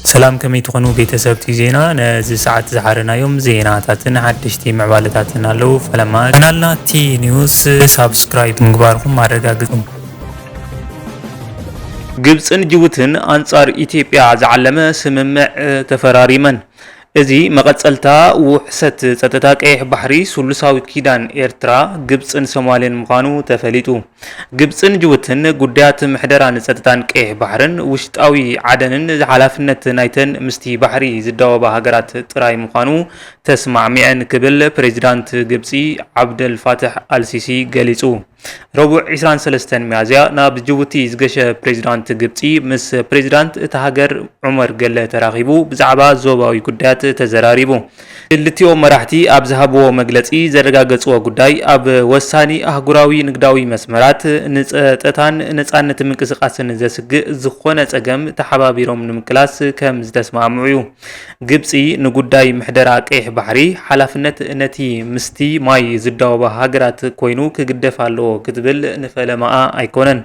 ሰላም፣ ከመይ ትኾኑ ቤተሰብቲ ዜና? ነዚ ሰዓት ዝሓረናዮም ዜናታትን ሓደሽቲ ምዕባለታትን ኣለዉ። ፈለማ ቻናልና ቲ ኒውስ ሳብስክራይብ ምግባርኩም ኣረጋግጹ። ግብጽን ጅቡትን ኣንጻር ኢትዮጵያ ዝዓለመ ስምምዕ ተፈራሪመን። እዚ መቐጸልታ ውሕሰት ጸጥታ ቀይሕ ባሕሪ፣ ስሉሳዊ ኪዳን ኤርትራ፣ ግብጽን ሶማልን ምዃኑ ተፈሊጡ። ግብጽን ጅቡትን ጉዳያት ምሕደራን ጸጥታን ቀይሕ ባሕርን ውሽጣዊ ዓደንን ሓላፍነት ናይተን ምስቲ ባሕሪ ዝዳወባ ሃገራት ጥራይ ምዃኑ ተስማዕሚዐን ክብል ፕሬዚዳንት ግብጺ ዓብደል ፋትሕ ኣልሲሲ ገሊጹ። ረቡዕ ዕስራን ሰለስተን ሚያዝያ ናብ ጅቡቲ ዝገሸ ፕሬዚዳንት ግብጺ ምስ ፕሬዚዳንት እታ ሃገር ዑመር ገለ ተራኺቡ ብዛዕባ ዞባዊ ጉዳያት ተዘራሪቡ። ክልቲኦም መራሕቲ ኣብ ዝሃብዎ መግለጺ ዘረጋገጽዎ ጉዳይ ኣብ ወሳኒ ኣህጉራዊ ንግዳዊ መስመራት ንጸጥታን ነጻነት ምንቅስቃስን ዘስግእ ዝኾነ ጸገም ተሓባቢሮም ንምቅላስ ከም ዝተስማዕምዑ እዩ። ግብጺ ንጉዳይ ምሕደራ ቀይሕ ባሕሪ ሓላፍነት ነቲ ምስቲ ማይ ዝዳወባ ሃገራት ኮይኑ ክግደፍ ኣለዎ ክትብል ንፈለማኣ ኣይኮነን።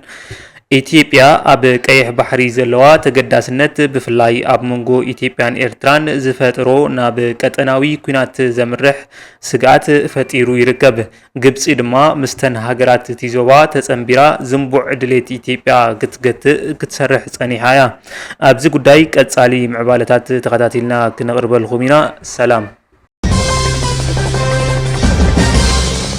ኢትዮጵያ ኣብ ቀይሕ ባሕሪ ዘለዋ ተገዳስነት ብፍላይ ኣብ መንጎ ኢትዮጵያን ኤርትራን ዝፈጥሮ ናብ ቀጠናዊ ኲናት ዘምርሕ ስግኣት ፈጢሩ ይርከብ። ግብጺ ድማ ምስተን ሃገራት እቲ ዞባ ተጸንቢራ ዝንቡዕ ድሌት ኢትዮጵያ ክትገትእ ክትሰርሕ ጸኒሓ እያ። ኣብዚ ጉዳይ ቀጻሊ ምዕባለታት ተኸታቲልና ክነቕርበልኩም ኢና። ሰላም።